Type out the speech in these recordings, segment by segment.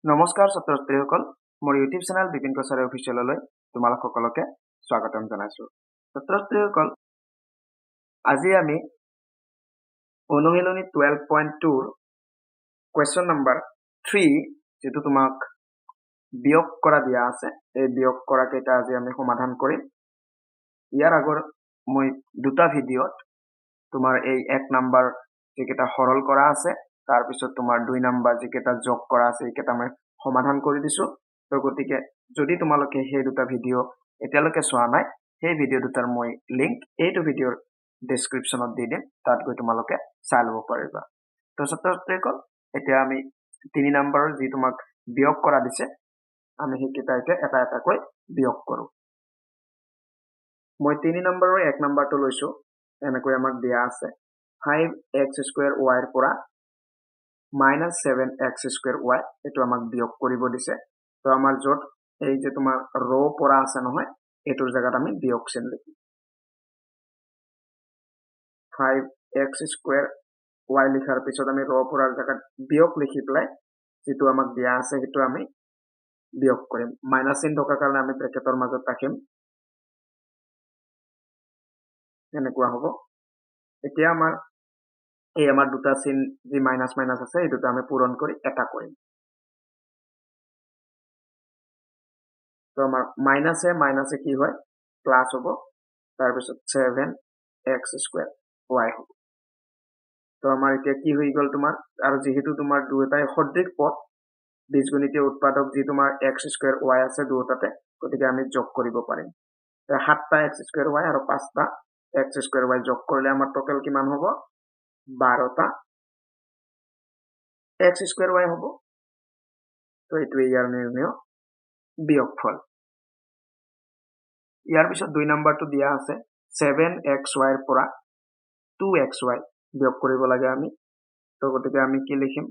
নমস্কাৰ ছাত্ৰ ছাত্ৰীসকল, মোৰ ইউটিউব চেনেল বিপিন কছাৰী অফিচিয়েললৈ তোমালোক সকলোকে স্বাগতম জনাইছোঁ। ছাত্ৰ ছাত্ৰীসকল, আজি আমি অনুশীলনী 12.2ৰ কুৱেশ্যন নম্বৰ 3, যিটো তোমাক বিয়োগ কৰা দিয়া আছে, এই বিয়োগ কৰা কেইটা আজি আমি সমাধান কৰিম। ইয়াৰ আগৰ মই দুটা ভিডিঅ'ত তোমাৰ এই 1 নাম্বাৰ যিকেইটা সৰল কৰা আছে, তাৰপিছত তোমাৰ 2 নাম্বাৰ যিকেইটা যোগ কৰা আছে, এইকেইটা মই সমাধান কৰি দিছোঁ। তো গতিকে যদি তোমালোকে সেই দুটা ভিডিঅ' এতিয়ালৈকে চোৱা নাই, সেই ভিডিঅ' দুটাৰ মই লিংক এইটো ভিডিঅ'ৰ ডেছক্ৰিপশ্যনত দি দিম, তাত গৈ তোমালোকে চাই ল'ব পাৰিবা। তো ছাত্ৰ ছাত্ৰীসকল, এতিয়া আমি 3 নম্বৰৰ যি তোমাক বিয়োগ কৰা দিছে, আমি সেইকেইটা এতিয়া এটা এটাকৈ বিয়োগ কৰোঁ। মই 3 নম্বৰৰ 1 নম্বৰটো লৈছোঁ। এনেকৈ আমাক দিয়া আছে 5x square ৱাইৰ পৰা মাইনাছ 7x square Y, এইটো আমাক বিয়োগ কৰিব দিছে। তো আমাৰ য'ত এই যে তোমাৰ ৰ' পৰা আছে নহয়, এইটোৰ জেগাত আমি বিয়োগ চিন লিখিম। 5x square Y লিখাৰ পিছত আমি ৰ' পৰাৰ জেগাত বিয়োগ লিখি পেলাই যিটো আমাক দিয়া আছে সেইটো আমি বিয়োগ কৰিম। মাইনাছ চিন থকাৰ কাৰণে আমি ব্ৰেকেটৰ মাজত ৰাখিম, এনেকুৱা হ'ব। এতিয়া আমাৰ এই আমাৰ দুটা চিন যি মাইনাছ মাইনাছ আছে, এই দুটা আমি পূৰণ কৰি এটা কৰিম। তো আমাৰ মাইনাছে মাইনাছে কি হয়, প্লাছ হ'ব, তাৰপিছত 7x square Y হ'ব। তো আমাৰ এতিয়া কি হৈ গ'ল তোমাৰ, আৰু যিহেতু তোমাৰ দুয়োটাই সদৃশ পদ, বীজগণিতীয় উৎপাদক যি তোমাৰ এক্স স্কুৱেৰ ৱাই আছে দুয়োটাতে, গতিকে আমি যোগ কৰিব পাৰিম। 7টা এক্স স্কুৱেৰ ৱাই আৰু 5টা এক্স স্কুৱেৰ ৱাই যোগ কৰিলে আমাৰ টোটেল কিমান হ'ব, 12টা এক্স স্কুৱেৰ ৱাই হ'ব। তো এইটোৱে ইয়াৰ নিৰ্ণয় বিয়োগফল। ইয়াৰ পিছত 2 নম্বৰটো দিয়া আছে 7x ৱাইৰ পৰা 2x Y বিয়োগ কৰিব লাগে আমি। তো গতিকে আমি কি লিখিম,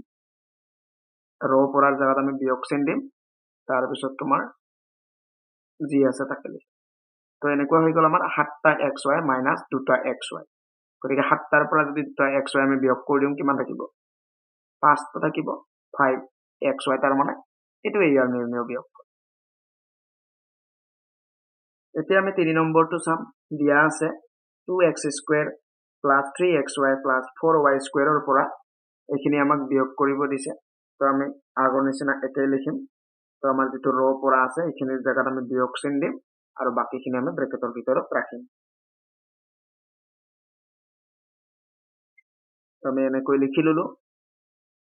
ৰ' পৰাৰ জেগাত আমি বিয়োগ চিন দিম, তাৰপিছত তোমাৰ যি আছে তাকে লিখিম। তো এনেকুৱা হৈ গ'ল আমাৰ 7টা এক্স ৱাই মাইনাছ 2টা এক্স ৱাই। গতিকে 7টাৰ পৰা যদি 2টা এক্স ৱাই আমি বিয়োগ কৰি দিওঁ, কিমান থাকিব, 5টা থাকিব, 5x Y, তাৰ মানে এইটোৱে ইয়াৰ নিৰ্ণয় বিয়োগফল। এতিয়া আমি 3 নম্বৰটো চাম। দিয়া আছে 2x square plus 3xy plus 4y স্কুৱেৰৰ পৰা এইখিনি আমাক বিয়োগ কৰিব দিছে। তো আমি আগৰ নিচিনা একেই লিখিম। তো আমাৰ যিটো ৰ' পৰা আছে এইখিনিৰ জেগাত আমি বিয়োগ চিন দিম আৰু বাকীখিনি আমি ব্ৰেকেটৰ ভিতৰত ৰাখিম। তো আমি এনেকৈ লিখি ললো।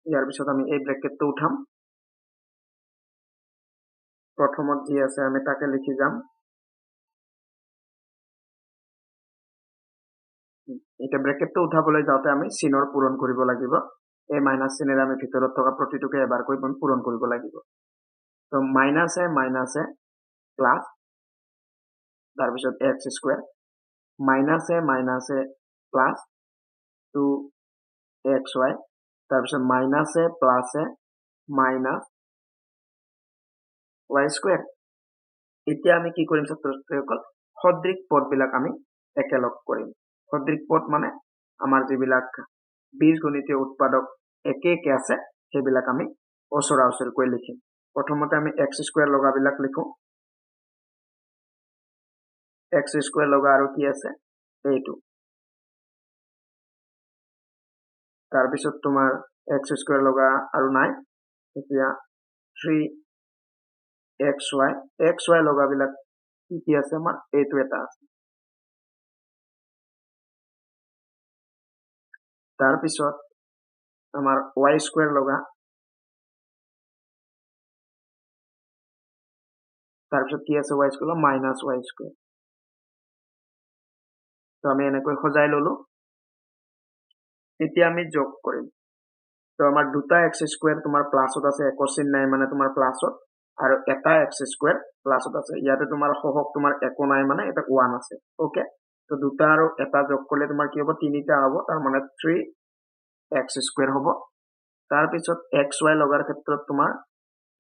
ইয়াৰ পিছত আমি এই ব্ৰেকেটটো উঠাম। প্ৰথমত যি আছে আমি তাকে লিখি যাম। এতিয়া ব্ৰেকেটটো উঠাবলৈ যাওঁতে আমি চিনৰ পূৰণ কৰিব লাগিব। এই মাইনাছ চিনেৰে আমি ভিতৰত থকা প্ৰতিটোকে এবাৰকৈ পূৰণ কৰিব লাগিব। তো মাইনাছে মাইনাছে প্লাছ, তাৰপিছত এক্স স্কুৱেৰ, মাইনাছে মাইনাছে প্লাছ 2xy, তাৰপিছত মাইনাছে প্লাছে মাইনাছ ৱাই স্কুৱেৰ। এতিয়া আমি কি কৰিম ছাত্ৰ ছাত্ৰীসকল, সদৃশ পদবিলাক আমি একেলগ কৰিম। সদৃশ পদ মানে আমাৰ যিবিলাক বীজগণিতীয় উৎপাদক একে একে আছে, সেইবিলাক আমি ওচৰা ওচৰিকৈ লিখিম। প্ৰথমতে আমি এক্স স্কুৱেৰ লগাবিলাক লিখো। এক্স স্কুৱেৰ লগা আৰু কি আছে, এইটো। তাৰপিছত তোমাৰ এক্স স্কুৱেৰ লগা আৰু নাই। এতিয়া 3xy, x Y লগাবিলাক কি কি আছে আমাৰ, এইটো এটা আছে। তাৰপিছত আমাৰ ৱাই স্কুৱেৰ লগা, তাৰপিছত কি আছে y square, minus y square. তো আমি এনেকৈ সজাই ললো। এতিয়া আমি যোগ কৰিম। তো আমাৰ দুটা এক্স স্কুৱেৰ তোমাৰ প্লাছত আছে, একো চিন নাই মানে তোমাৰ প্লাছত, আৰু এটা এক্স স্কুৱেৰ প্লাছত আছে। ইয়াতে তোমাৰ সহগ তোমাৰ একো নাই মানে এটা 1 আছে। অ'কে, তো দুটা আৰু এটা যোগ কৰিলে তোমাৰ কি হ'ব, 3টা হ'ব, তাৰ মানে 3x square হ'ব। তাৰপিছত এক্স ৱাই লগাৰ ক্ষেত্ৰত তোমাৰ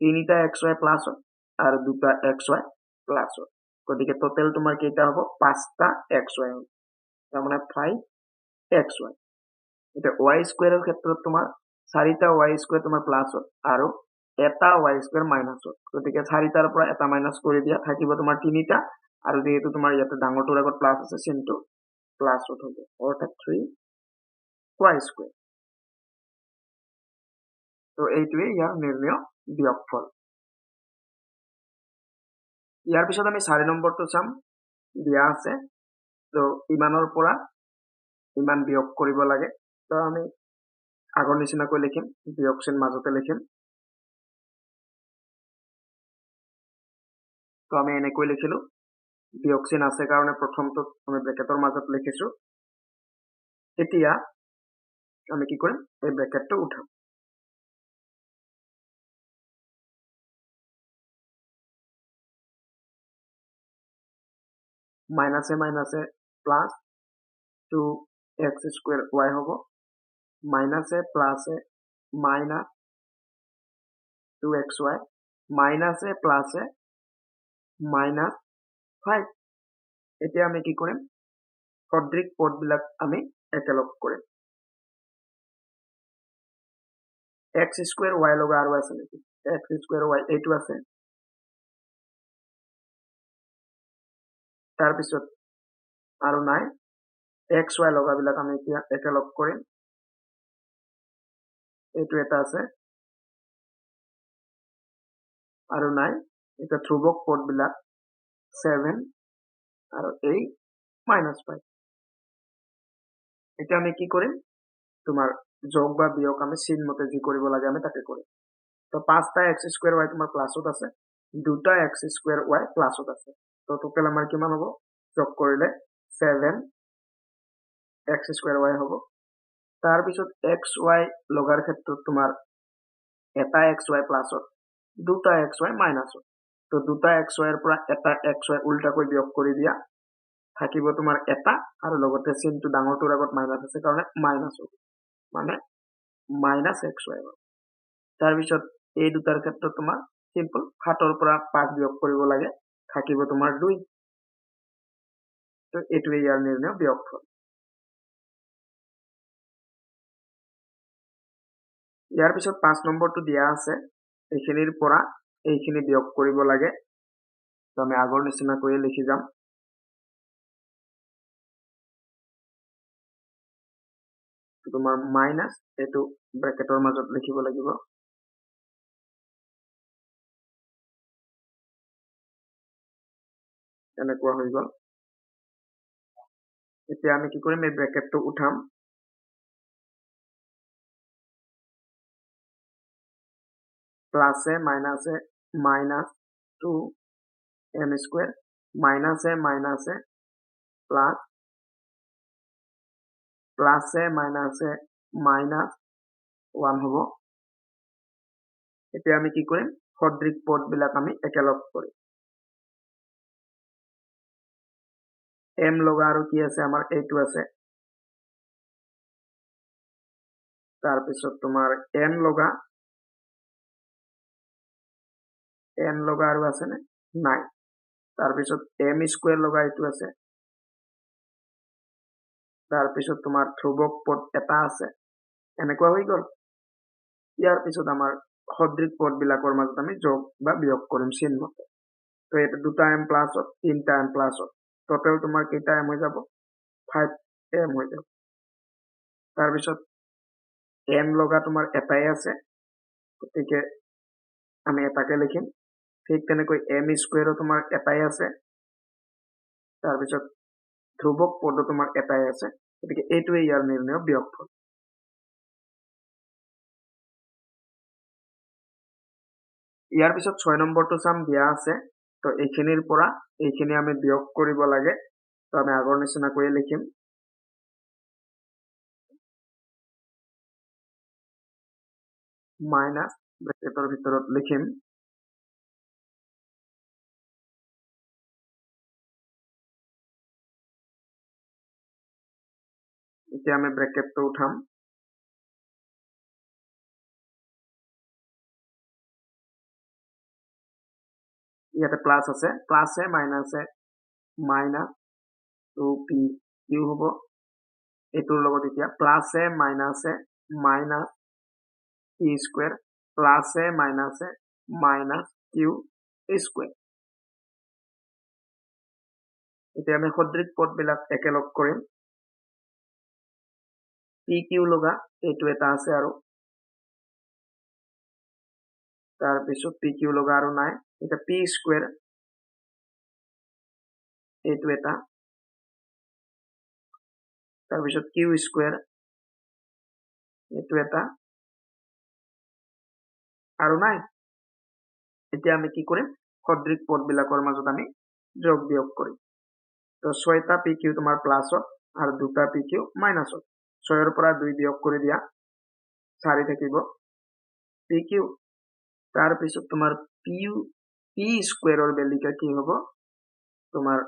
3টা এক্স ৱাই প্লাছত আৰু 2টা এক্স ৱাই প্লাছত, গতিকে টোটেল তোমাৰ কেইটা হ'ব, 5টা এক্স ৱাই হ'ব, তাৰমানে 5xy। এতিয়া ৱাই স্কুৱেৰৰ ক্ষেত্ৰত তোমাৰ 4টা ৱাই স্কুৱেৰ তোমাৰ প্লাছত আৰু এটা ৱাই স্কুৱেৰ মাইনাছত, গতিকে চাৰিটাৰ পৰা এটা মাইনাছ কৰি দিয়া থাকিব তোমাৰ তিনিটা, আৰু যিহেতু তোমাৰ ইয়াতে ডাঙৰটোৰ আগত প্লাছ আছে চিনটো প্লাছত হ'ব, অৰ্থাৎ থ্ৰী ৱাই স্কুৱেৰ। তো এইটোৱে ইয়াৰ নিৰ্ণয় বিয়োগফল। ইয়াৰ পিছত আমি 4 নম্বৰটো চাম, দিয়া আছে। তো ইমানৰ পৰা ইমান বিয়োগ কৰিব লাগে, তো আমি আগৰ নিচিনাকৈ লিখিম, বিয়োগ চিন মাজতে লিখিম। তো আমি এনেকৈ লিখিলো, বিয়োগ চিন আছে কাৰণে প্ৰথমটোত আমি ব্ৰেকেটৰ মাজত লিখিছো। এতিয়া আমি কি কৰিম, এই ব্ৰেকেটটো উঠাম। মাইনাছে মাইনাছে প্লাছ 2 এক্স স্কুৱেৰ ৱাই হ'ব, মাইনাছে প্লাছে মাইনাছ 2 এক্স ৱাই, মাইনাছে প্লাছে মাইনাছ 5। এতিয়া আমি কি কৰিম, সদৃশ পদবিলাক আমি একেলগ কৰিম। এক্স স্কুৱেৰ ৱাই লগা আৰু আছে নেকি, এক্স স্কুৱেৰ ৱাই এইটো আছে, তাৰপিছত আৰু নাই। এক্স ৱাই লগাবিলাক আমি এতিয়া একেলগ কৰিম, এইটো এটা আছে আৰু নাই। এতিয়া ধ্ৰুৱক পদবিলাক 7 আৰু এই মাইনাছ 5। এতিয়া আমি কি কৰিম, তোমাৰ যোগ বা বিয়োগ আমি চিন মতে যি কৰিব লাগে আমি তাকে কৰিম। তো 5টা এক্স স্কুৱেৰ ৱাই তোমাৰ প্লাছত আছে, 2টা এক্স স্কুৱেৰ ৱাই প্লাছত আছে, তো টোটেল আমাৰ কিমান হ'ব, যোগ কৰিলে 7 এক্স স্কুৱেৰ ৱাই হ'ব। তাৰপিছত এক্স ৱাই লগাৰ ক্ষেত্ৰত তোমাৰ এটা এক্স ৱাই প্লাছত, 2টা এক্স ৱাই মাইনাছত, তো 2টা এক্স ৱাইৰ পৰা এটা এক্স ৱাই উল্টাকৈ বিয়োগ কৰি দিয়া, থাকিব তোমাৰ এটা, আৰু লগতে চিনটো ডাঙৰটোৰ আগত মাইনাছ আছে কাৰণে মাইনাছ হ'ব, মানে মাইনাছ এক্স ৱাই হ'ব। তাৰপিছত এই দুটাৰ ক্ষেত্ৰত তোমাৰ চিম্পল 7ৰ পৰা 5 বিয়োগ কৰিব লাগে, থাকিব তোমাৰ 2। তো এইটোৱে ইয়াৰ নিৰ্ণয় বিয়োগফল। ইয়াৰ পিছত 5 নম্বৰটো দিয়া আছে, এইখিনিৰ পৰা এইখিনি বিয়োগ কৰিব লাগে, তো আমি আগৰ নিচিনাকৈয়ে লিখি যাম। তোমাৰ মাইনাছ এইটো ব্ৰেকেটৰ মাজত লিখিব লাগিব, এনেকুৱা হৈ গ'ল। এতিয়া আমি কি কৰিম, এই ব্ৰেকেটটো উঠাম। প্লাছে মাইনাছে মাইনাছ 2 এম স্কুৱেৰ, মাইনাছে মাইনাছে প্লাছ, প্লাছে মাইনাছে মাইনাছ 1 হ'ব। এতিয়া আমি কি কৰিম, সদৃশ পদবিলাক আমি একেলগ কৰিম। এম লগা আৰু কি আছে আমাৰ, এইটো আছে, তাৰপিছত তোমাৰ এন লগা, এন লগা আৰু আছে নে নাই, তাৰপিছত এম স্কুৱেৰ লগা এইটো আছে, তাৰপিছত তোমাৰ ধ্ৰুৱক পদ এটা আছে, এনেকুৱা হৈ গ'ল। ইয়াৰ পিছত আমাৰ সদৃশ পদবিলাকৰ মাজত আমি যোগ বা বিয়োগ কৰিম চিন মতে। তো এটা 2টা এম প্লাছত, 3টা এম প্লাছত, টোটেল তোমাৰ কেইটা এম হৈ যাব, 5 এম হৈ যাব। তাৰপিছত এন লগা তোমাৰ এটাই আছে, গতিকে আমি এটাকে লিখিম। ঠিক তেনেকৈ এম স্কুৱেৰো তোমাৰ এটাই আছে, তাৰপিছত ধ্ৰুৱক পদো তোমাৰ এটাই আছে, গতিকে এইটোৱে ইয়াৰ নিৰ্ণয় বিয়োগফল। ইয়াৰ পিছত 6 নম্বৰটো চাম, দিয়া আছে। তো এইখিনিৰ পৰা এইখিনি আমি বিয়োগ কৰিব লাগে, তো আমি আগৰ নিচিনাকৈয়ে লিখিম। মাইনাছ ব্ৰেকেটৰ ভিতৰত লিখিম এতিয়া আমি ব্ৰেকেটটো উঠাম। ইয়াতে প্লাছ আছে, প্লাছে মাইনাছে মাইনাছ 2 পি কিউ হ'ব। এইটোৰ লগত এতিয়া প্লাছে মাইনাছে মাইনাছ পি স্কুৱেৰ, প্লাছে মাইনাছে মাইনাছ কিউ স্কুৱেৰ। এতিয়া আমি সদৃশ পদবিলাক একেলগ কৰিম। পি কিউ লগা এইটো এটা আছে আৰু তাৰপিছত পি কিউ লগা আৰু নাই। এতিয়া পি স্কুৱেৰ এইটো এটা, তাৰপিছত কিউ স্কুৱেৰ এইটো এটা আৰু নাই। এতিয়া আমি কি কৰিম, সদৃশ পদবিলাকৰ মাজত আমি যোগ বিয়োগ কৰিম। তো 6টা পি কিউ তোমাৰ প্লাছত আৰু 2টা পি কিউ মাইনাছত। 6ৰ পৰা 2 বিয়োগ কৰি দিয়া, 4 থাকিব পি কিউ। তাৰপিছত তোমাৰ পি স্কুৱেৰৰ বেলিকা কি হ'ব, তোমাৰ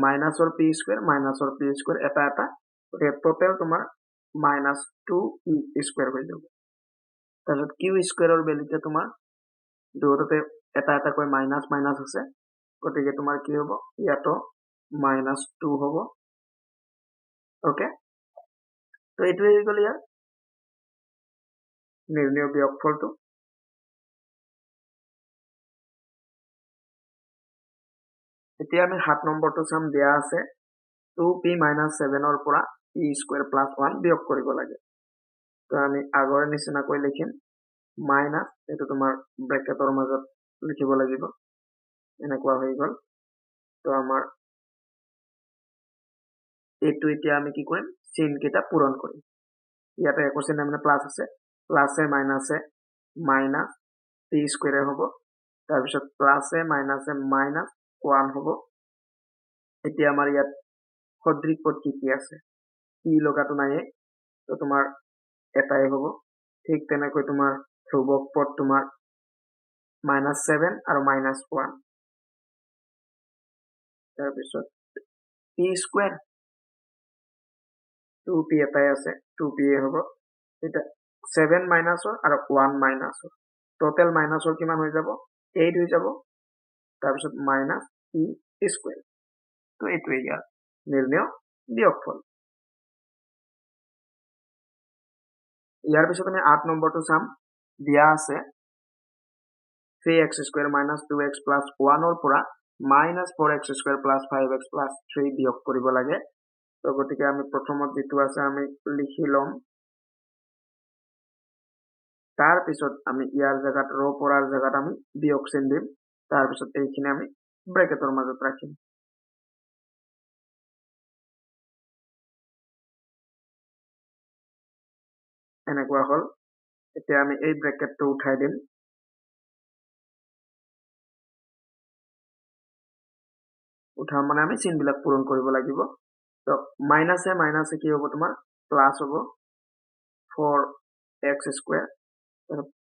মাইনাছৰ পি স্কুৱেৰ মাইনাছৰ পি স্কুৱেৰ এটা এটা, গতিকে টোটেল তোমাৰ মাইনাছ 2 পি স্কুৱেৰ হৈ যাব। তাৰপিছত কিউ স্কুৱেৰৰ বেলিকা তোমাৰ দুয়োটাতে এটা এটাকৈ মাইনাছ মাইনাছ আছে, গতিকে তোমাৰ কি হ'ব, ইয়াতো মাইনাছ 2 হ'ব। অ'কে, তো এইটোৱে হৈ গ'ল ইয়াৰ নিৰ্ণয় বিয়োগফলটো। এতিয়া আমি 7 নম্বৰটো চাম। দিয়া আছে 2p minus 7ৰ পৰা পি স্কুৱেৰ প্লাছ 1 বিয়োগ কৰিব লাগে। তো আমি আগৰ নিচিনাকৈ লিখিম মাইনাছ, এইটো তোমাৰ ব্ৰেকেটৰ মাজত লিখিব লাগিব, এনেকুৱা হৈ গ'ল। তো আমাৰ এইটো এতিয়া আমি কি কৰিম, চিনকেইটা পূৰণ কৰিম। ইয়াতে একো চিন মানে প্লাছ আছে, প্লাছে মাইনাছে মাইনাছ পি স্কুৱেৰে হ'ব, তাৰপিছত প্লাছে মাইনাছে মাইনাছ 1 হ'ব। এতিয়া আমাৰ ইয়াত সদৃশ পদ কি কি আছে, পি লগাটো নাইয়ে, তো তোমাৰ এটাই হ'ব। ঠিক তেনেকৈ তোমাৰ ধ্ৰুৱক পদ তোমাৰ মাইনাছ 7 আৰু মাইনাছ 1, তাৰপিছত পি স্কুৱেৰ 2p এটাই আছে, 2p এ হ'ব। এতিয়া 7 মাইনাছৰ আৰু 1 মাইনাছৰ টোটেল মাইনাছৰ কিমান হৈ যাব, 8 হৈ যাব, তাৰপিছত মাইনাছ পি স্কুৱেৰ। তো এইটোৱে ইয়াৰ নিৰ্ণয় বিয়োগফল। ইয়াৰ পিছত আমি 8 নম্বৰটো চাম। দিয়া আছে 3x square minus 2x plus 1ৰ পৰা minus 4x square plus 5x plus 3 বিয়োগ কৰিব লাগে। তো গতিকে আমি প্ৰথমত যিটো আছে আমি লিখি ল'ম, তাৰপিছত আমি ইয়াৰ জেগাত ৰ' পৰাৰ জেগাত আমি বিয়োগ চিন দিম, তাৰপিছত এইখিনি আমি ব্ৰেকেটৰ মাজত ৰাখিম। এনেকুৱা হ'ল। এতিয়া আমি এই ব্ৰেকেটটো উঠাই দিম। উঠা মানে আমি চিনবিলাক পূৰণ কৰিব লাগিব। তো মাইনাছে মাইনাছে কি হ'ব, তোমাৰ প্লাছ হ'ব 4x square,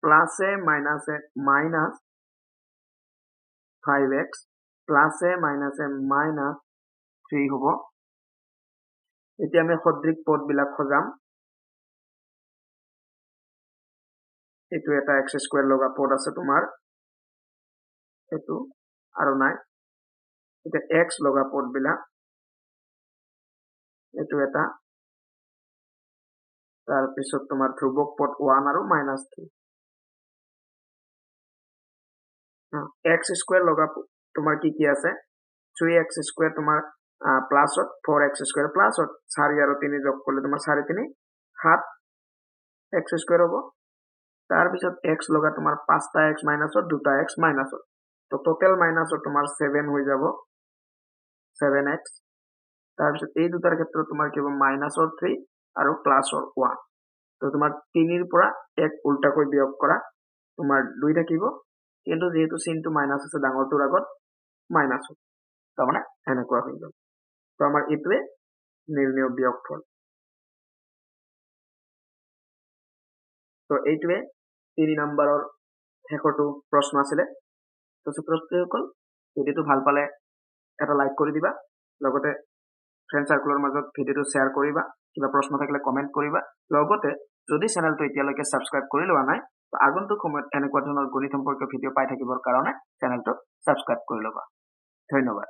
প্লাছে মাইনাছে মাইনাছ 5x, প্লাছে মাইনাছে মাইনাছ 3 হ'ব। এতিয়া আমি সদৃশ পদবিলাক সজাম। এইটো এটা এক্স স্কুৱেৰ লগা পদ আছে তোমাৰ, এইটো আৰু নাই। এতিয়া এক্স লগা পদবিলাক, এইটো এটা, তাৰপিছত তোমাৰ ধ্ৰুৱক পদ 1 আৰু মাইনাছ 3। এক্স স্কুৱেৰ লগা তোমাৰ কি কি আছে, 3x square তোমাৰ প্লাছত, 4x square প্লাছত, 4 আৰু 3 যোগ কৰিলে তোমাৰ 4 3 7 এক্স স্কুৱেৰ হ'ব। তাৰপিছত এক্স লগা তোমাৰ 5টা এক্স মাইনাছত, 2টা এক্স মাইনাছত, তো টোটেল মাইনাছত তোমাৰ 7 হৈ যাব, 7x। তাৰপিছত এই দুটাৰ ক্ষেত্ৰত তোমাৰ কি হ'ব, মাইনাছৰ 3 আৰু প্লাছৰ 1। তো তোমাৰ 3ৰ পৰা 1 উল্টাকৈ বিয়োগ কৰা তোমাৰ 2 থাকিব, কিন্তু যিহেতু চিনটো মাইনাছ আছে ডাঙৰটোৰ আগত মাইনাছ হ'ব, তাৰমানে এনেকুৱা হৈ গ'ল। তো আমাৰ এইটোৱে নিৰ্ণয় বিয়োগফল। তো এইটোৱে 3 নম্বৰৰ শেষৰটো প্ৰশ্ন আছিলে। তো ছাত্ৰ ছাত্ৰীসকল, ভিডিঅ'টো ভাল পালে এটা লাইক কৰি দিবা, লগতে ফ্ৰেণ্ড চাৰ্কলৰ মাজত ভিডিঅ'টো শ্বেয়াৰ কৰিবা, কিবা প্ৰশ্ন থাকিলে কমেণ্ট কৰিবা, লগতে যদি চেনেলটো এতিয়ালৈকে ছাবস্ক্ৰাইব কৰি লোৱা নাই, তো আগন্তুক সময়ত এনেকুৱা ধৰণৰ গণিত সম্পৰ্কীয় ভিডিঅ' পাই থাকিবৰ কাৰণে চেনেলটো ছাবস্ক্ৰাইব কৰি ল'বা। ধন্যবাদ।